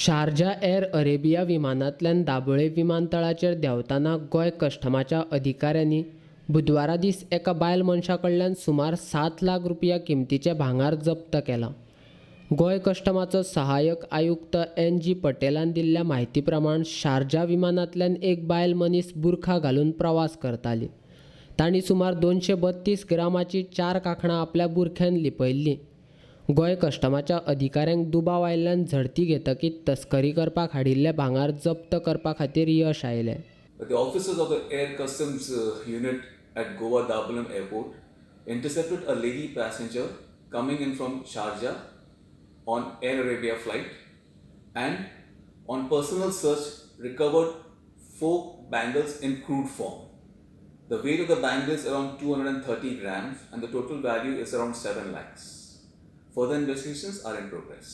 Sharjah Air Arabia विमानांतल्यान दाबोळे विमानतळाचेर देंवतना गोंय कस्टमाच्या अधिकाऱ्यांनी बुधवारा दीस एका बायल मनशा कडल्यान सुमार 7 लाख रुपया किमतीचें भांगर जप्त केलां. गोंय कस्टमाचो सहाय्यक आयुक्त एन.जी. पटेलान दिल्ल्या म्हायती प्रमाण शारजा विमानांतल्यान एक बायल मनीस बुरखा घालून प्रवास करताली. तांणी सुमार 232 ग्रामाची 4 कांकणां आपल्या बुरख्यान लिपयल्लीं. गोंय कस्टमाच्या अधिकाऱ्यांक दुबाव आयिल्ल्यान झडती घेतकीच तस्करी करपाक हाडिल्लें भांगर जप्त करपा खातीर यश आयलें. The officers of the Air Customs unit at Goa Dabolim Airport intercepted a lady passenger coming in from Sharjah on Air Arabia flight and on personal search recovered 4 bangles in crude form. The weight of the bangle is around 230 grams and the total value is around 7 lakhs. Further investigations are in progress.